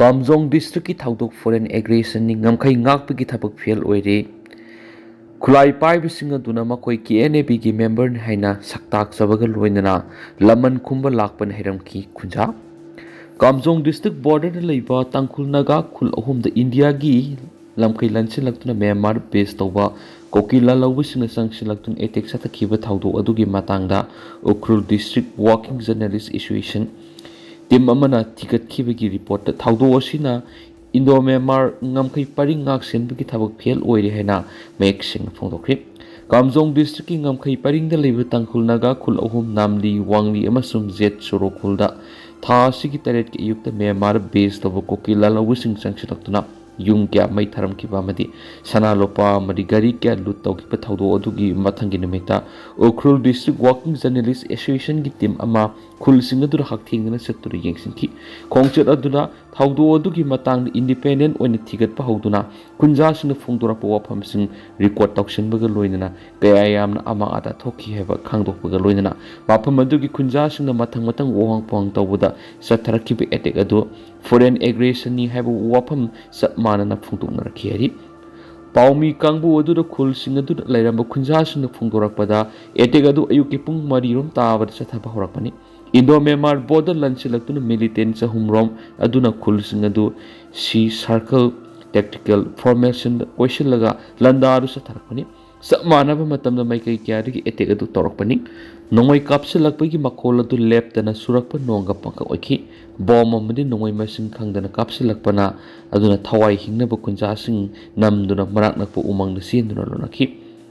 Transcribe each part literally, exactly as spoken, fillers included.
ꯀꯥꯝꯖꯣꯡ ꯗꯤꯁꯇ꯭ꯔꯤꯛꯀꯤ ꯊꯧꯗꯣꯛ ꯐꯣꯔꯦꯟ ꯑꯦꯒ꯭ꯔꯦꯁꯟꯅꯤ, ꯉꯝꯈꯩ ꯉꯥꯛꯄꯒꯤ ꯊꯕꯛ ꯐꯦꯜ ꯑꯣꯏꯔꯦ꯫ ꯈꯨꯠꯂꯥꯏ ꯄꯥꯏꯕꯁꯤꯡ ꯑꯗꯨꯅ ꯃꯈꯣꯏ ꯀꯦ ꯑꯦꯟ ꯑꯦ ꯕꯤꯒꯤ ꯃꯦꯝꯕꯔꯅꯤ ꯍꯥꯏꯅ ꯁꯛꯇꯥꯛꯆꯕꯒ ꯂꯣꯏꯅꯅ ꯂꯃꯟ ꯈꯨꯝꯕ ꯂꯥꯛꯄꯅ ꯍꯩꯔꯝꯈꯤ꯫ ꯈꯨꯟꯖꯥ꯫ ꯀꯥꯝꯖꯣꯡ ꯗꯤꯁꯇ꯭ꯔꯤꯛ ꯕꯣꯔꯗꯔꯗ ꯂꯩꯕ ꯇꯥꯡꯈꯨꯜ ꯅꯥꯒꯥ ꯈꯨꯜ ꯑꯍꯨꯝꯗ ꯏꯟꯗꯤꯌꯥꯒꯤ ꯂꯝꯈꯩ ꯂꯟꯁꯤꯜꯂꯛꯇꯨꯅ ꯃ꯭ꯌꯥꯟꯃꯥꯔ ꯕꯦꯁ ꯇꯧꯕ ꯀꯨꯀꯤ ꯂꯥꯜꯍꯧꯕꯁꯤꯡꯅ ꯆꯪꯁꯤꯜꯂꯛꯇꯨꯅ ꯑꯦꯇꯦꯛ ꯆꯠꯊꯈꯤꯕ ꯊꯧꯗꯣꯛ ꯑꯗꯨꯒꯤ ꯃꯇꯥꯡꯗ Ukhrul district working journalist association team ꯑꯃꯅ ꯊꯤꯒꯠꯈꯤꯕꯒꯤ ꯔꯤꯄꯣꯔꯠꯇ ꯊꯧꯗꯣꯛ ꯑꯁꯤꯅ ꯏꯟꯗꯣ ꯃ꯭ꯌꯥꯟꯃꯥꯔ ꯉꯝꯈꯩ ꯄꯔꯤꯡ ꯉꯥꯛ ꯁꯦꯟꯕꯒꯤ ꯊꯕꯛ ꯐꯦꯜ ꯑꯣꯏꯔꯦ ꯍꯥꯏꯅ ꯃꯌꯦꯛ ꯁꯦꯡꯅ ꯐꯣꯡꯗꯣꯛꯈ꯭ꯔꯤ꯫ ꯀꯥꯝꯖꯣꯡ ꯗꯤꯁꯇ꯭ꯔꯤꯛꯀꯤ ꯉꯝꯈꯩ ꯄꯔꯤꯡꯗ ꯂꯩꯕ ꯇꯥꯡꯈꯨꯜ ꯅꯥꯒꯥ ꯈꯨꯜ ꯑꯍꯨꯝ ꯅꯥꯝꯂꯤ, ꯋꯥꯡꯂꯤ ꯑꯃꯁꯨꯡ ꯖꯦꯠ ꯁꯣꯔꯣ ꯈꯨꯜꯗ ꯊꯥ ꯑꯁꯤꯒꯤ ꯇꯔꯦꯠꯀꯤ ꯑꯌꯨꯛꯇ ꯃ꯭ꯌꯥꯟꯃꯥꯔ ꯕꯦꯁ ꯇꯧꯕ ꯀꯨꯀꯤ ꯂꯥꯜꯍꯧꯕꯁꯤꯡ ꯆꯪꯁꯤꯜꯂꯛꯇꯨꯅ ꯌꯨꯝ ꯀꯌꯥ ꯃꯩ ꯊꯥꯔꯝꯈꯤꯕ ꯑꯃꯗꯤ ꯁꯅꯥ ꯂꯨꯄꯥ ꯑꯃꯗꯤ ꯒꯥꯔꯤ ꯀꯌꯥ ꯂꯨꯠ ꯇꯧꯈꯤꯕ ꯊꯧꯗꯣꯛ ꯑꯗꯨꯒꯤ ꯃꯊꯪꯒꯤ ꯅꯨꯃꯤꯠꯇ ꯎꯈ꯭ꯔꯨꯜ ꯗꯤꯁꯇ꯭ꯔꯤꯛ ꯋꯥꯔꯀꯤꯡ ꯖꯔꯅꯦꯂꯤꯁ ꯑꯦꯁꯣꯁꯤꯌꯦꯁꯟꯒꯤ ꯇꯤꯝ ꯑꯃ ꯈꯨꯜꯁꯤꯡ ꯑꯗꯨꯗ ꯍꯛꯊꯦꯡꯅꯅ ꯆꯠꯇꯨꯅ ꯌꯦꯡꯁꯤꯟꯈꯤ꯫ ꯈꯣꯡꯆꯠ ꯑꯗꯨꯗ ꯊꯧꯗꯣꯛ ꯑꯗꯨꯒꯤ ꯃꯇꯥꯡꯗ ꯏꯟꯗꯤꯄꯦꯟꯗꯦꯟ ꯑꯣꯏꯅ ꯊꯤꯒꯠꯄ ꯍꯧꯗꯨꯅ ꯈꯨꯟꯖꯥꯁꯤꯡꯅ ꯐꯣꯡꯗꯣꯔꯛꯄ ꯋꯥꯐꯝꯁꯤꯡ ꯔꯦꯀꯣꯔꯗ ꯇꯧꯁꯤꯟꯕꯒ ꯂꯣꯏꯅꯅ ꯀꯌꯥ ꯌꯥꯝꯅ ꯑꯃꯥ ꯑꯇꯥ ꯊꯣꯛꯈꯤ ꯍꯥꯏꯕ ꯈꯪꯗꯣꯛꯄꯒ ꯂꯣꯏꯅꯅ ꯃꯐꯝ ꯑꯗꯨꯒꯤ ꯈꯨꯟꯖꯥꯁꯤꯡꯅ ꯃꯊꯪ ꯃꯊꯪ ꯋꯥꯍꯪ ꯄꯥꯎꯍꯪ ꯇꯧꯕꯗ ꯆꯠꯊꯔꯛꯈꯤꯕ ꯑꯦꯇꯦꯛ ꯑꯗꯨ ꯐꯣꯔꯦꯟ ꯑꯦꯒ꯭ꯔꯦꯁꯟꯅꯤ ꯍꯥꯏꯕ ꯋꯥꯐꯝ ꯆꯞ ꯃꯥꯟꯅꯅ ꯐꯣꯡꯗꯣꯛꯅꯔꯛꯈꯤ ꯍꯥꯏꯔꯤ꯫ ꯄꯥꯎꯃꯤ ꯀꯥꯡꯕꯨ ꯑꯗꯨꯗ ꯈꯨꯜꯁꯤꯡ ꯑꯗꯨꯗ ꯂꯩꯔꯝꯕ ꯈꯨꯟꯖꯥꯁꯤꯡꯅ ꯐꯣꯡꯗꯣꯔꯛꯄꯗ ꯑꯦꯇꯦꯛ ꯑꯗꯨ ꯑꯌꯨꯛꯀꯤ ꯄꯨꯡ ꯃꯔꯤꯔꯣꯝ ꯇꯥꯕꯗ ꯆꯠꯊꯕ ꯍꯧꯔꯛꯄꯅꯤ꯫ ꯏꯟꯗꯣ ꯃ꯭ꯌꯥꯟꯃꯥꯔ ꯕꯣꯔꯗꯔ ꯂꯟꯁꯤꯜꯂꯛꯇꯨꯅ ꯃꯤꯂꯤꯇꯦꯟ ꯆꯍꯨꯝꯔꯣꯝ ꯑꯗꯨꯅ ꯈꯨꯜꯁꯤꯡ ꯑꯗꯨ ꯁꯤ ꯁꯥꯔꯀꯜ ꯇꯦꯛꯇꯤꯀꯦꯜ ꯐꯣꯔꯃꯦꯁꯟꯗ ꯀꯣꯏꯁꯤꯜꯂꯒ ꯂꯟꯗꯥꯗꯨ ꯆꯠꯊꯔꯛꯄꯅꯤ꯫ ꯆꯞ ꯃꯥꯟꯅꯕ ꯃꯇꯝꯗ ꯃꯥꯏꯀꯩ ꯀꯌꯥꯗꯒꯤ ꯑꯦꯇꯦꯛ ꯑꯗꯨ ꯇꯧꯔꯛꯄꯅꯤ꯫ ꯅꯣꯡꯃꯩ ꯀꯥꯞꯁꯤꯜꯂꯛꯄꯒꯤ ꯃꯈꯣꯜ ꯑꯗꯨ ꯂꯦꯞꯇꯅ ꯁꯨꯔꯛꯄ ꯅꯣꯡꯒ ꯄꯪꯈꯛ ꯑꯣꯏꯈꯤ꯫ ꯕꯣꯝ ꯑꯃꯗꯤ ꯅꯣꯡꯃꯩ ꯃꯁꯤꯡ ꯈꯪꯗꯅ ꯀꯥꯞꯁꯤꯜꯂꯛꯄꯅ ꯑꯗꯨꯅ ꯊꯋꯥꯏ ꯍꯤꯡꯅꯕ ꯈꯨꯟꯖꯥꯁꯤꯡ ꯅꯝꯗꯨꯅ ꯃꯅꯥꯛ ꯅꯛꯄ ꯎꯃꯪꯗ ꯆꯦꯟꯗꯨꯅ ꯂꯣꯠꯅꯈꯤ꯫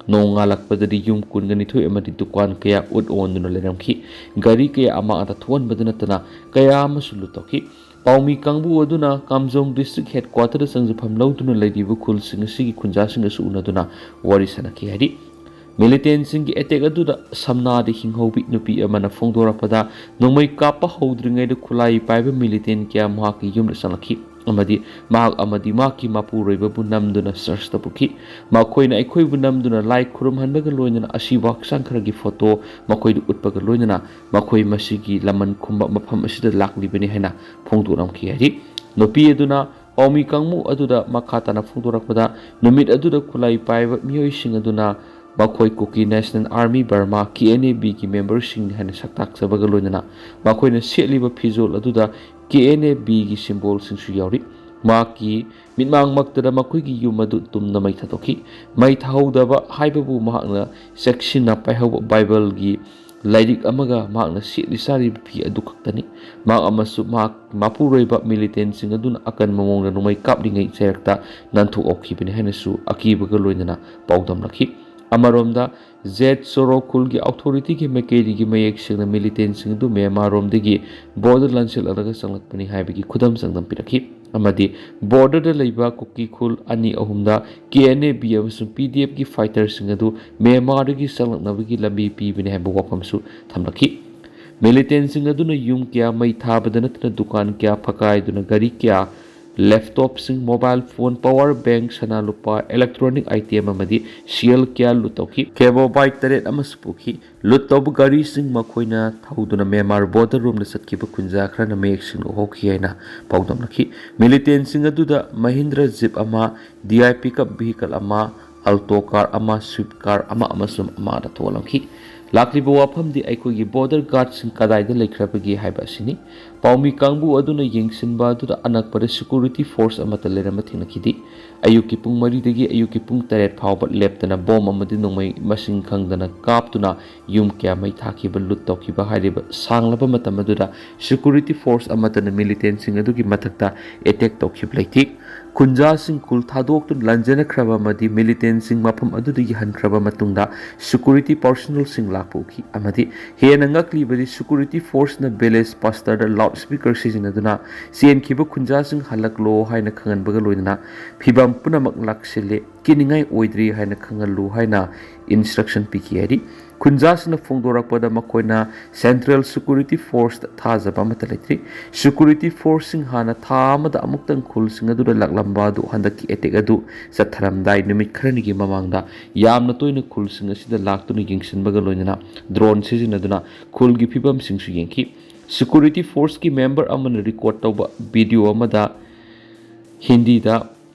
ꯅꯣꯡ ꯉꯥꯜꯂꯛꯄꯗꯗꯤ ꯌꯨꯝ ꯀꯨꯟꯒ ꯅꯤꯊꯣꯏ ꯑꯃꯗꯤ ꯗꯨꯀꯥꯟ ꯀꯌꯥ ꯎꯠ ꯑꯣꯟꯗꯨꯅ ꯂꯩꯔꯝꯈꯤ꯫ ꯒꯥꯔꯤ ꯀꯌꯥ ꯑꯃꯥꯡ ꯑꯇꯥ ꯊꯣꯛꯍꯟꯕꯗ ꯅꯠꯇꯅ ꯀꯌꯥ ꯑꯃꯁꯨ ꯂꯨꯠ ꯇꯧꯈꯤ꯫ ꯄꯥꯎꯃꯤ ꯀꯥꯡꯕꯨ ꯑꯗꯨꯅ ꯀꯥꯝꯖꯣꯡ ꯗꯤꯁꯇ꯭ꯔꯤꯛ ꯍꯦꯗꯀ꯭ꯋꯥꯇꯔꯗ ꯆꯪꯖꯐꯝ ꯂꯧꯗꯨꯅ ꯂꯩꯔꯤꯕ ꯈꯨꯜꯁꯤꯡ ꯑꯁꯤꯒꯤ ꯈꯨꯟꯖꯥꯁꯤꯡꯒꯁꯨ ꯎꯅꯗꯨꯅ ꯋꯥꯔꯤ ꯁꯥꯟꯅꯈꯤ ꯍꯥꯏꯔꯤ꯫ ꯃꯤꯂꯤꯇꯦꯟꯁꯤꯡꯒꯤ ꯑꯦꯇꯦꯛ ꯑꯗꯨꯗ ꯁꯝꯅꯥꯗ ꯍꯤꯡꯍꯧꯕꯤ ꯅꯨꯄꯤ ꯑꯃꯅ ꯐꯣꯡꯗꯣꯔꯛꯄꯗ, ꯅꯣꯡꯃꯩ ꯀꯥꯞꯄ ꯍꯧꯗ꯭ꯔꯤꯉꯩꯗ ꯈꯨꯠꯂꯥꯏ ꯄꯥꯏꯕ ꯃꯤꯂꯤꯇꯦꯟ ꯀꯌꯥ ꯃꯍꯥꯛꯀꯤ ꯌꯨꯝꯗ ꯆꯪꯂꯛꯈꯤ ꯑꯃꯗꯤ ꯃꯍꯥꯛ ꯑꯃꯗꯤ ꯃꯍꯥꯛꯀꯤ ꯃꯄꯨꯔꯣꯏꯕꯕꯨ ꯅꯝꯗꯨꯅ ꯁꯔꯆ ꯇꯧꯕꯤꯈꯤ꯫ ꯃꯈꯣꯏꯅ ꯑꯩꯈꯣꯏꯕꯨ ꯅꯝꯗꯨꯅ ꯂꯥꯏ ꯈꯨꯔꯨꯝꯍꯟꯕꯒ ꯂꯣꯏꯅꯅ ꯑꯁꯤꯕ ꯍꯛꯆꯥꯡ ꯈꯔꯒꯤ ꯐꯣꯇꯣ ꯃꯈꯣꯏꯗ ꯎꯠꯄꯒ ꯂꯣꯏꯅꯅ ꯃꯈꯣꯏ ꯃꯁꯤꯒꯤ ꯂꯃꯟ ꯈꯨꯝꯕ ꯃꯐꯝ ꯑꯁꯤꯗ ꯂꯥꯛꯂꯤꯕꯅꯤ ꯍꯥꯏꯅ ꯐꯣꯡꯗꯣꯛꯂꯝꯈꯤ ꯍꯥꯏꯔꯤ꯫ ꯅꯨꯄꯤ ꯑꯗꯨꯅ ꯄꯥꯎꯃꯤ ꯀꯥꯡꯕꯨ ꯑꯗꯨꯗ ꯃꯈꯥ ꯇꯥꯅ ꯐꯣꯡꯗꯣꯔꯛꯄꯗ, ꯅꯨꯃꯤꯠ ꯑꯗꯨꯗ ꯈꯨꯠꯂꯥꯏ ꯄꯥꯏꯕ ꯃꯤꯑꯣꯏꯁꯤꯡ ꯑꯗꯨꯅ ꯃꯈꯣꯏ Kuki National Army Burma, K N A B ꯒꯤ ꯃꯦꯝꯕꯔꯁꯤꯡꯅꯤ ꯍꯥꯏꯅ ꯁꯛꯇꯥꯛꯆꯕꯒ ꯂꯣꯏꯅꯅ ꯃꯈꯣꯏꯅ ꯁꯦꯠꯂꯤꯕ ꯐꯤꯖꯣꯜ ꯑꯗꯨꯗ K N A B ꯒꯤ ꯁꯤꯝꯕꯣꯜꯁꯤꯡꯁꯨ ꯌꯥꯎꯔꯤ꯫ ꯃꯍꯥꯛꯀꯤ ꯃꯤꯠꯃꯥꯡꯃꯛꯇꯗ ꯃꯈꯣꯏꯒꯤ ꯌꯨꯝ ꯑꯗꯨ ꯇꯨꯝꯅ ꯃꯩ ꯊꯥꯗꯣꯛꯈꯤ꯫ ꯃꯩ ꯊꯥꯍꯧꯗꯕ ꯍꯥꯏꯕꯕꯨ ꯃꯍꯥꯛꯅ ꯆꯦꯛꯁꯤꯟꯅ ꯄꯥꯏꯍꯧꯕ ꯕꯥꯏꯕꯜꯒꯤ ꯂꯥꯏꯔꯤꯛ ꯑꯃꯒ ꯃꯍꯥꯛꯅ ꯁꯦꯠꯂꯤ ꯆꯥꯔꯤꯕ ꯐꯤ ꯑꯗꯨ ꯈꯛꯇꯅꯤ꯫ ꯃꯍꯥꯛ ꯑꯃꯁꯨ ꯃꯍꯥꯛ ꯃꯄꯨꯔꯣꯏꯕ ꯃꯤꯂꯤꯇꯦꯟꯁꯤꯡ ꯑꯗꯨꯅ ꯑꯀꯟꯕ ꯃꯑꯣꯡꯗ ꯅꯣꯡꯃꯩ ꯀꯥꯞꯂꯤꯉꯩ ꯆꯩꯔꯛꯇ ꯅꯥꯟꯊꯣꯛꯍꯧꯈꯤꯕꯅꯤ ꯍꯥꯏꯅꯁꯨ ꯑꯀꯤꯕꯒ ꯂꯣꯏꯅꯅ ꯄꯥꯎꯗꯝꯂꯛꯈꯤ꯫ ꯑꯃꯔꯣꯝꯗ, ꯖꯦꯠ ꯁꯣꯔꯣ ꯈꯨꯜꯒꯤ ꯑꯣꯊꯣꯔꯤꯇꯤꯒꯤ ꯃꯥꯏꯀꯩꯗꯒꯤ ꯃꯌꯦꯛ ꯁꯦꯡꯅ ꯃꯤꯂꯤꯇꯦꯟꯁꯤꯡ ꯑꯗꯨ ꯃ꯭ꯌꯥꯟꯃꯥꯔꯔꯣꯝꯗꯒꯤ ꯕꯣꯔꯗꯔ ꯂꯥꯟꯁꯤꯜꯂꯛꯂꯒ ꯆꯪꯂꯛꯄꯅꯤ ꯍꯥꯏꯕꯒꯤ ꯈꯨꯗꯝ ꯆꯥꯡꯗꯝ ꯄꯤꯔꯛꯈꯤ꯫ ꯑꯃꯗꯤ ꯕꯣꯔꯗꯔꯗ ꯂꯩꯕ ꯀꯨꯀꯤ ꯈꯨꯜ ꯑꯅꯤ ꯑꯍꯨꯝꯗ K N A B ꯑꯃꯁꯨꯡ P D F ꯀꯤ ꯐꯥꯏꯇꯔꯁꯤꯡ ꯑꯗꯨ ꯃ꯭ꯌꯥꯟꯃꯥꯔꯗꯒꯤ ꯆꯪꯂꯛꯅꯕꯒꯤ ꯂꯝꯕꯤ ꯄꯤꯕꯅꯤ ꯍꯥꯏꯕ ꯋꯥꯐꯝꯁꯨ ꯊꯝꯂꯛꯈꯤ꯫ ꯃꯤꯂꯤꯇꯦꯟꯁꯤꯡ ꯑꯗꯨꯅ ꯌꯨꯝ ꯀꯌꯥ ꯃꯩ ꯊꯥꯕꯗ ꯅꯠꯇꯅ ꯗꯨꯀꯥꯟ ꯀꯌꯥ ꯐꯀꯥꯏꯗꯨꯅ ꯒꯥꯔꯤ ꯀꯌꯥ, ꯂꯦꯞꯇꯣꯞꯁꯤꯡ, ꯃꯣꯕꯥꯏꯜ ꯐꯣꯟ, ꯄꯋꯥꯔ ꯕꯦꯡꯛ, ꯁꯅꯥ ꯂꯨꯄꯥ, ꯏꯂꯦꯛꯇ꯭ꯔꯣꯅꯤꯛ ꯑꯥꯏꯇꯦꯝ ꯑꯃꯗꯤ ꯁꯤꯑꯦꯜ ꯀꯌꯥ ꯂꯨꯠ ꯇꯧꯈꯤ꯫ ꯀꯦꯕꯣ ꯕꯥꯏꯛ ꯇꯔꯦꯠ ꯑꯃꯁꯨ ꯄꯨꯈꯤ꯫ ꯂꯨꯠ ꯇꯧꯕ ꯒꯥꯔꯤꯁꯤꯡ ꯃꯈꯣꯏꯅ ꯊꯧꯗꯨꯅ ꯃ꯭ꯌꯥꯟꯃꯥꯔ ꯕꯣꯔꯗꯔ ꯔꯣꯝꯗ ꯆꯠꯈꯤꯕ ꯈꯨꯟꯖꯥ ꯈꯔꯅ ꯃꯌꯦꯛ ꯁꯦꯡꯅ ꯎꯍꯧꯈꯤ ꯍꯥꯏꯅ ꯄꯥꯎꯗꯝꯂꯛꯈꯤ꯫ ꯃꯤꯂꯤꯇꯦꯟꯁꯤꯡ ꯑꯗꯨꯗ ꯃꯍꯤꯟꯗ꯭ꯔ ꯖꯤꯞ ꯑꯃ, D I pickup vehicle ꯑꯃ, ꯑꯜꯇꯣ ꯀꯥꯔ ꯑꯃ, ꯁ꯭ꯋꯤꯐ ꯀꯥꯔ ꯑꯃ ꯑꯃꯁꯨꯡ ꯑꯃꯗ ꯊꯣꯛꯍꯜꯂꯝꯈꯤ꯫ ꯂꯥꯛꯂꯤꯕ ꯋꯥꯐꯝꯗꯤ ꯑꯩꯈꯣꯏꯒꯤ ꯕꯣꯔꯗꯔ ꯒꯥꯔꯗꯁꯤꯡ ꯀꯗꯥꯏꯗ ꯂꯩꯈ꯭ꯔꯕꯒꯦ ꯍꯥꯏꯕ ꯑꯁꯤꯅꯤ꯫ ꯄꯥꯎꯃꯤ ꯀꯥꯡꯕꯨ ꯑꯗꯨꯅ ꯌꯦꯡꯁꯤꯟꯕ ꯑꯗꯨꯗ ꯑꯅꯛꯄꯗ ꯁꯦꯀ꯭ꯌꯨꯔꯤꯇꯤ ꯐꯣꯔꯁ ꯑꯃꯠꯇ ꯂꯩꯔꯝꯕ ꯊꯦꯡꯅꯈꯤꯗꯦ꯫ ꯑꯌꯨꯛꯀꯤ ꯄꯨꯡ ꯃꯔꯤꯗꯒꯤ ꯑꯌꯨꯛꯀꯤ ꯄꯨꯡ ꯇꯔꯦꯠ ꯐꯥꯎꯕ ꯂꯦꯞꯇꯅ ꯕꯣꯝ ꯑꯃꯗꯤ ꯅꯣꯡꯃꯩ ꯃꯁꯤꯡ ꯈꯪꯗꯅ ꯀꯥꯞꯇꯨꯅ ꯌꯨꯝ ꯀꯌꯥ ꯃꯩ ꯊꯥꯈꯤꯕ, ꯂꯨꯠ ꯇꯧꯈꯤꯕ ꯍꯥꯏꯔꯤꯕ ꯁꯥꯡꯂꯕ ꯃꯇꯝ ꯑꯗꯨꯗ ꯁꯦꯀ꯭ꯌꯨꯔꯤꯇꯤ ꯐꯣꯔꯁ ꯑꯃꯠꯇꯅ ꯃꯤꯂꯤꯇꯦꯟꯁꯤꯡ ꯑꯗꯨꯒꯤ ꯃꯊꯛꯇ ꯑꯦꯇꯦꯛ ꯇꯧꯈꯤꯕ ꯂꯩꯇꯦ꯫ ꯈꯨꯟꯖꯥꯁꯤꯡ ꯈꯨꯜ ꯊꯥꯗꯣꯛꯇꯨꯅ ꯂꯥꯟꯖꯦꯟꯅꯈ꯭ꯔꯕ ꯑꯃꯗꯤ ꯃꯤꯂꯤꯇꯦꯟꯁꯤꯡ ꯃꯐꯝ ꯑꯗꯨꯗꯒꯤ ꯍꯟꯈ꯭ꯔꯕ ꯃꯇꯨꯡꯗ ꯁꯦꯀ꯭ꯌꯨꯔꯤꯇꯤ ꯄꯥꯔꯁꯣꯅꯦꯜꯁꯤꯡ ꯂꯥꯛꯄ ꯎꯈꯤ꯫ ꯑꯃꯗꯤ ꯍꯦꯟꯅ ꯉꯛꯂꯤꯕꯗꯤ ꯁꯦꯀ꯭ꯌꯨꯔꯤꯇꯤ ꯐꯣꯔꯁꯅ ꯚꯤꯂꯦꯖ ꯄꯥꯁꯇꯔꯗ ꯂꯥꯎꯗ ꯁ꯭ꯄꯤꯀꯔ ꯁꯤꯖꯤꯟꯅꯗꯨꯅ ꯆꯦꯟꯈꯤꯕ ꯈꯨꯟꯖꯥꯁꯤꯡ ꯍꯜꯂꯛꯂꯣ ꯍꯥꯏꯅ ꯈꯪꯍꯟꯕꯒ ꯂꯣꯏꯅꯅ ꯐꯤꯕꯝ ꯄꯨꯝꯅꯃꯛ ꯂꯥꯛꯁꯤꯜꯂꯦ, ꯀꯤꯅꯤꯡꯉꯥꯏ ꯑꯣꯏꯗ꯭ꯔꯤ ꯍꯥꯏꯅ ꯈꯪꯍꯜꯂꯨ ꯍꯥꯏꯅ ꯏꯟꯁꯇ꯭ꯔꯛꯁꯟ ꯄꯤꯈꯤ ꯍꯥꯏꯔꯤ꯫ ꯈꯨꯟꯖꯥꯁꯤꯡꯅ ꯐꯣꯡꯗꯣꯔꯛꯄꯗ ꯃꯈꯣꯏꯅ ꯁꯦꯟꯇ꯭ꯔꯦꯜ ꯁꯦꯀ꯭ꯌꯨꯔꯤꯇꯤ ꯐꯣꯔꯁꯇ ꯊꯥꯖꯕ ꯑꯃꯠꯇ ꯂꯩꯇ꯭ꯔꯤ꯫ ꯁꯦꯀ꯭ꯌꯨꯔꯤꯇꯤ ꯐꯣꯔꯁꯁꯤꯡ ꯍꯥꯟꯅ ꯊꯥ ꯑꯃꯗ ꯑꯃꯨꯛꯇꯪ ꯈꯨꯜꯁꯤꯡ ꯑꯗꯨꯗ ꯂꯥꯛꯂꯝꯕ ꯑꯗꯨ ꯍꯟꯗꯛꯀꯤ ꯑꯦꯇꯦꯛ ꯑꯗꯨ ꯆꯠꯊꯔꯝꯗꯥꯏ ꯅꯨꯃꯤꯠ ꯈꯔꯅꯤꯒꯤ ꯃꯃꯥꯡꯗ ꯌꯥꯝꯅ ꯇꯣꯏꯅ ꯈꯨꯜꯁꯤꯡ ꯑꯁꯤꯗ ꯂꯥꯛꯇꯨꯅ ꯌꯦꯡꯁꯤꯟꯕꯒ ꯂꯣꯏꯅꯅ ꯗ꯭ꯔꯣꯟ ꯁꯤꯖꯤꯟꯅꯗꯨꯅ ꯈꯨꯜꯒꯤ ꯐꯤꯕꯝꯁꯤꯡꯁꯨ ꯌꯦꯡꯈꯤ꯫ Security forceꯀꯤ member ꯑꯃꯅ record ꯇꯧꯕ video ꯑꯃꯗ ꯍꯤꯟꯗꯤꯗ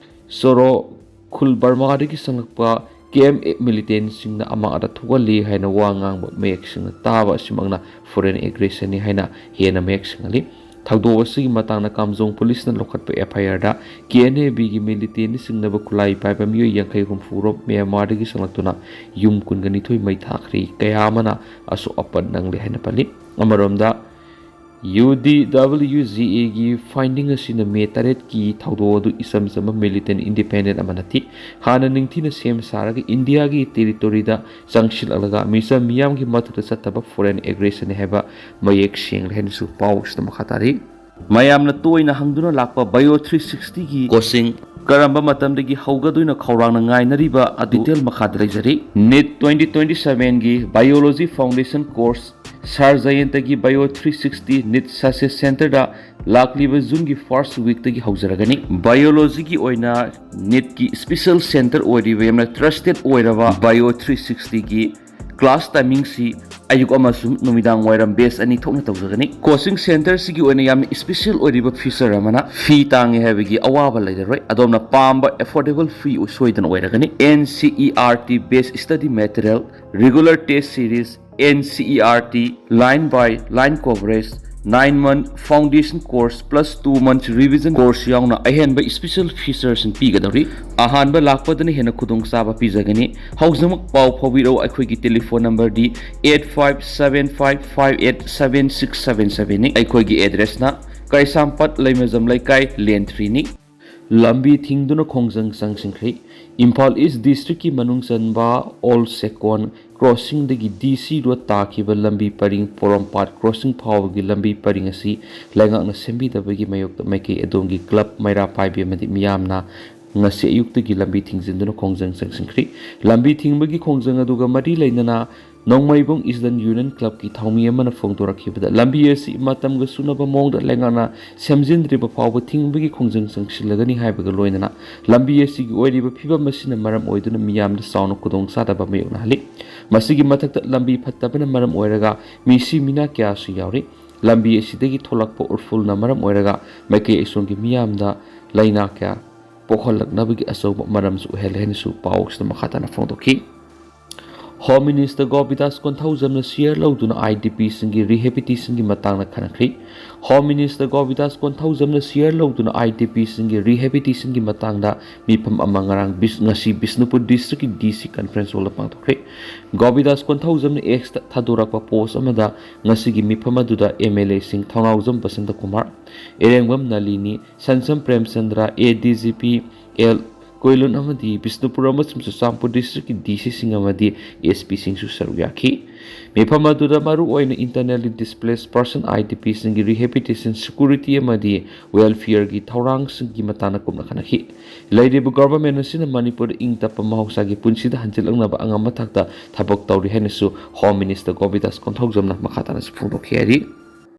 ꯆꯣꯔꯣ ꯈꯨꯜ ꯕꯔꯃꯥꯗꯒꯤ ꯆꯪꯂꯛꯄ ꯀꯦ ꯑꯦꯝ ꯑꯦ militantꯁꯤꯡꯅ ꯑꯃꯥꯡ ꯑꯇ ꯊꯣꯛꯍꯜꯂꯤ ꯍꯥꯏꯅ ꯋꯥ ꯉꯥꯡꯕ ꯃꯌꯦꯛ ꯁꯦꯡꯅ ꯇꯥꯕ ꯑꯁꯤꯃꯛꯅ foreign aggressionꯅꯤ ꯍꯥꯏꯅ ꯍꯦꯟꯅ ꯃꯌꯦꯛ ꯁꯦꯡꯍꯜꯂꯤ꯫ ꯊꯧꯗꯣꯛ ꯑꯁꯤꯒꯤ ꯃꯇꯥꯡꯗ ꯀꯥꯝꯖꯣꯡ ꯄꯨꯂꯤꯁꯅ ꯂꯧꯈꯠꯄ F I Rꯗ K N A Bꯒꯤ militantꯅ ꯆꯤꯡꯅꯕ ꯈꯨꯠꯂꯥꯏ ꯄꯥꯏꯕ ꯃꯤꯑꯣꯏ ꯌꯥꯡꯈꯩ ꯍꯨꯝꯐꯨ ꯔꯣꯝ ꯃ꯭ꯌꯥꯟꯃꯥꯔꯗꯒꯤ ꯆꯪꯂꯛꯇꯨꯅ ꯌꯨꯝ ꯀꯨꯟꯒ ꯅꯤꯊꯣꯏ ꯃꯩ ꯊꯥꯈ꯭ꯔꯤ, ꯀꯌꯥ ꯑꯃꯅ ꯑꯁꯣꯛ ꯑꯄꯟ ꯅꯪꯂꯦ ꯍꯥꯏꯅ ꯄꯜꯂꯤ꯫ ꯑꯃꯔꯣꯝꯗ U D W G Aꯒꯤ finding ꯑꯁꯤꯅ ꯃꯦ ꯇꯔꯦꯠꯀꯤ ꯊꯧꯗꯣꯛ ꯑꯗꯨ ꯏꯆꯝ ꯆꯝꯕ militant independent ꯑꯃ ꯅꯠꯇꯦ꯫ ꯍꯥꯟꯅ ꯅꯤꯡꯊꯤꯅ ꯁꯦꯝ ꯁꯥꯔꯒ ꯏꯟꯗꯤꯌꯥꯒꯤ territoryꯗ ꯆꯪꯁꯤꯜꯂꯛꯂꯒ ꯃꯤꯆꯝ ꯃꯤꯌꯥꯝꯒꯤ ꯃꯊꯛꯇ ꯆꯠꯇꯕ foreign aggressionꯅꯤ ꯍꯥꯏꯕ ꯃꯌꯦꯛ ꯁꯦꯡꯂꯦ ꯍꯥꯏꯅꯁꯨ ꯄꯥꯎ ꯑꯁꯤꯗ ꯃꯈꯥ ꯇꯥꯔꯤ꯫ ꯃꯌꯥꯝꯅ ꯇꯣꯏꯅ ꯍꯪꯗꯨꯅ ꯂꯥꯛꯄ Bio three sixtyꯒꯤ coaching ꯀꯔꯝꯕ ꯃꯇꯝꯗꯒꯤ ꯍꯧꯒꯗꯣꯏꯅꯣ ꯈꯧꯔꯥꯡꯅ ꯉꯥꯏꯅꯔꯤꯕ ꯑꯗꯨ detail ꯃꯈꯥꯗ ꯂꯩꯖꯔꯤ꯫ NEET twenty twenty sevenꯒꯤ Biology Foundation Course ꯁꯥꯔ ꯖꯌꯟꯇꯒꯤ Bio three sixty NEET Success Centerꯗ ꯂꯥꯛꯂꯤꯕ Juneꯒꯤ first weekꯇꯒꯤ ꯍꯧꯖꯔꯒꯅꯤ꯫ Biologyꯒꯤ ꯑꯣꯏꯅ NEETꯀꯤ special center ꯑꯣꯏꯔꯤꯕ ꯌꯥꯝꯅ trusted ꯑꯣꯏꯔꯕ Bio three sixtyꯒꯤ class timingꯁꯤ ꯑꯌꯨꯛ ꯑꯃꯁꯨꯡ ꯅꯨꯃꯤꯗꯥꯡ ꯋꯥꯏꯔꯝ batch ꯑꯅꯤ ꯊꯣꯛꯅ ꯇꯧꯖꯒꯅꯤ꯫ Coaching centerꯁꯤꯒꯤ ꯑꯣꯏꯅ ꯌꯥꯝꯅ special ꯑꯣꯏꯔꯤꯕ feature ꯑꯃꯅ ꯐꯤ ꯇꯥꯡꯉꯦ ꯍꯥꯏꯕꯒꯤ ꯑꯋꯥꯕ ꯂꯩꯔꯔꯣꯏ꯫ ꯑꯗꯣꯝꯅ ꯄꯥꯝꯕ affordable fee ꯁꯣꯏꯗꯅ ꯑꯣꯏꯔꯒꯅꯤ꯫ NCERT based study material, regular test series, NCERT line by line coverage, nine month foundation course plus two months revision course ꯌꯥꯎꯅ ꯑꯍꯦꯟꯕ special featuresꯁꯤꯡ ꯄꯤꯒꯗꯧꯔꯤ꯫ ꯑꯍꯥꯟꯕ ꯂꯥꯛꯄꯗꯅ ꯍꯦꯟꯅ ꯈꯨꯗꯣꯡꯆꯥꯕ ꯄꯤꯖꯒꯅꯤ꯫ ꯍꯧꯖꯤꯛꯃꯛ ꯄꯥꯎ ꯐꯥꯎꯕꯤꯔꯛꯎ꯫ ꯑꯩꯈꯣꯏꯒꯤ telephone numberꯗꯤ eight five seven five five eight seven six seven sevenꯅꯤ꯫ ꯑꯩꯈꯣꯏꯒꯤ addressꯅ ꯀꯩꯁꯥꯝꯄꯥꯠ ꯂꯩꯃꯖꯝ ꯂꯩꯀꯥꯏ, lane threeꯅꯤ꯫ ꯂꯝꯕꯤ ꯊꯤꯡꯗꯨꯅ ꯈꯣꯡꯖꯪ ꯆꯪꯁꯤꯟꯈ꯭ꯔꯤ꯫ ꯏꯝꯐꯥꯜ East districtꯀꯤ ꯃꯅꯨꯡ ꯆꯟꯕ ꯑꯣꯜ ꯁꯦꯀꯣꯟ crossingꯗꯒꯤ DC road ꯇꯥꯈꯤꯕ ꯂꯝꯕꯤ ꯄꯔꯤꯡ ꯄꯣꯔꯣꯝꯄꯥꯠ crossing ꯐꯥꯎꯕꯒꯤ ꯂꯝꯕꯤ ꯄꯔꯤꯡ ꯑꯁꯤ ꯂꯩꯉꯥꯛꯅ ꯁꯦꯝꯕꯤꯗꯕꯒꯤ ꯃꯥꯌꯣꯛꯇ ꯃꯥꯏꯀꯩ ꯑꯗꯣꯝꯒꯤ club, ꯃꯩꯔꯥ ꯄꯥꯏꯕꯤ ꯑꯃꯗꯤ ꯃꯤꯌꯥꯝꯅ ꯉꯁꯤ ꯑꯌꯨꯛꯇꯒꯤ ꯂꯝꯕꯤ ꯊꯤꯡꯖꯤꯟꯗꯨꯅ ꯈꯣꯡꯖꯪ ꯆꯪꯁꯤꯟꯈ꯭ꯔꯤ꯫ ꯂꯝꯕꯤ ꯊꯤꯡꯕꯒꯤ ꯈꯣꯡꯖꯪ ꯑꯗꯨꯒ ꯃꯔꯤ ꯂꯩꯅꯅ ꯅꯣꯡꯃꯩꯕꯨꯡ Eastern Union Clubꯀꯤ ꯊꯧꯃꯤ ꯑꯃꯅ ꯐꯣꯡꯗꯣꯔꯛꯈꯤꯕꯗ, ꯂꯝꯕꯤ ꯑꯁꯤ ꯃꯇꯝꯒ ꯆꯨꯅꯕ ꯃꯑꯣꯡꯗ ꯂꯩꯉꯥꯛꯅ ꯁꯦꯝꯖꯤꯟꯗ꯭ꯔꯤꯕ ꯐꯥꯎꯕ ꯊꯤꯡꯕꯒꯤ ꯈꯣꯡꯖꯪ ꯆꯪꯁꯤꯜꯂꯒꯅꯤ ꯍꯥꯏꯕꯒ ꯂꯣꯏꯅꯅ ꯂꯝꯕꯤ ꯑꯁꯤꯒꯤ ꯑꯣꯏꯔꯤꯕ ꯐꯤꯕꯝ ꯑꯁꯤꯅ ꯃꯔꯝ ꯑꯣꯏꯗꯨꯅ ꯃꯤꯌꯥꯝꯗ ꯆꯥꯎꯅ ꯈꯨꯗꯣꯡꯆꯥꯗꯕ ꯃꯥꯌꯣꯛꯅꯍꯜꯂꯤ꯫ ꯃꯁꯤꯒꯤ ꯃꯊꯛꯇ ꯂꯝꯕꯤ ꯐꯠꯇꯕꯅ ꯃꯔꯝ ꯑꯣꯏꯔꯒ ꯃꯤꯁꯤ ꯃꯤꯅꯥ ꯀꯌꯥꯁꯨ ꯌꯥꯎꯔꯤ꯫ ꯂꯝꯕꯤ ꯑꯁꯤꯗꯒꯤ ꯊꯣꯛꯂꯛꯄ ꯎꯔꯐꯨꯜꯅ ꯃꯔꯝ ꯑꯣꯏꯔꯒ ꯃꯥꯏꯀꯩ ꯑꯁꯣꯝꯒꯤ ꯃꯤꯌꯥꯝꯗ ꯂꯥꯏꯅꯥ ꯀꯌꯥ ꯄꯣꯛꯍꯜꯂꯛꯅꯕꯒꯤ ꯑꯆꯧꯕ ꯃꯔꯝꯁꯨ ꯑꯣꯏꯍꯜꯂꯦ ꯍꯥꯏꯅꯁꯨ ꯄꯥꯎꯁꯤꯗ ꯃꯈꯥ ꯇꯥꯅ ꯐꯣꯡꯗꯣꯛꯈꯤ꯫ Home Minister ꯒꯣꯕꯤꯗꯥꯁ ꯀꯣꯟꯊꯧꯖꯝꯅ ꯁꯤꯌꯔ ꯂꯧꯗꯨꯅ IDPꯁꯤꯡꯒꯤ rehabilitationꯒꯤ ꯃꯇꯥꯡꯗ ꯈꯟꯅꯈ꯭ꯔꯤ꯫ Home Minister ꯒꯣꯕꯤꯗꯥꯁ ꯀꯣꯟꯊꯧꯖꯝꯅ ꯁꯤꯌꯔ ꯂꯧꯗꯨꯅ IDPꯁꯤꯡꯒꯤ rehabilitationꯒꯤ ꯃꯇꯥꯡꯗ ꯃꯤꯐꯝ ꯑꯃ ꯉꯔꯥꯡ ꯕꯤꯁ-, ꯉꯁꯤ ꯕꯤꯁꯅꯨꯄꯨꯔ districtꯀꯤ DC conference hallꯗ ꯄꯥꯡꯊꯣꯛꯈ꯭ꯔꯦ꯫ ꯒꯣꯕꯤꯗꯥꯁ ꯀꯣꯟꯊꯧꯖꯝꯅ Xꯇ ꯊꯥꯗꯣꯔꯛꯄ post ꯑꯃꯗ ꯉꯁꯤꯒꯤ ꯃꯤꯐꯝ ꯑꯗꯨꯗ MLAꯁꯤꯡ ꯊꯧꯅꯥꯎꯖꯝ ꯕꯁꯟꯇ ꯀꯨꯃꯥꯔ, ꯏꯔꯦꯡꯕꯝ ꯅꯂꯤꯅꯤ, ꯁꯟꯁꯝ ꯄ꯭ꯔꯦꯝꯆꯟꯗ꯭ꯔ, ADGP L ꯀꯣꯏꯂꯨꯟ ꯑꯃꯗꯤ ꯕꯤꯁꯅꯨꯄꯨꯔ ꯑꯃꯁꯨꯡ ꯆꯨꯔꯆꯥꯟꯄꯨꯔ districtꯀꯤ DCꯁꯤꯡ ꯑꯃꯗꯤ SPꯁꯤꯡꯁꯨ ꯁꯔꯨꯛ ꯌꯥꯈꯤ꯫ ꯃꯤꯐꯝ ꯑꯗꯨꯗ ꯃꯔꯨꯑꯣꯏꯅ internally displaced person, IDPꯁꯤꯡꯒꯤ rehabilitation, security ꯑꯃꯗꯤ welfareꯒꯤ ꯊꯧꯔꯥꯡꯁꯤꯡꯒꯤ ꯃꯇꯥꯡꯗ ꯀꯨꯞꯅ ꯈꯟꯅꯈꯤ꯫ ꯂꯩꯔꯤꯕ government ꯑꯁꯤꯅ ꯃꯅꯤꯄꯨꯔꯗ ꯏꯪ ꯇꯞꯄ ꯃꯍꯧꯁꯥꯒꯤ ꯄꯨꯟꯁꯤꯗ ꯍꯟꯖꯤꯜꯂꯛꯅꯕ ꯑꯉꯝꯕ ꯊꯥꯛꯇ ꯊꯕꯛ ꯇꯧꯔꯤ ꯍꯥꯏꯅꯁꯨ Home Minister ꯒꯣꯕꯤꯗꯥꯁ ꯀꯣꯟꯊꯧꯖꯝꯅ ꯃꯈꯥ ꯇꯥꯅꯁꯨ ꯐꯣꯡꯗꯣꯛꯈꯤ ꯍꯥꯏꯔꯤ꯫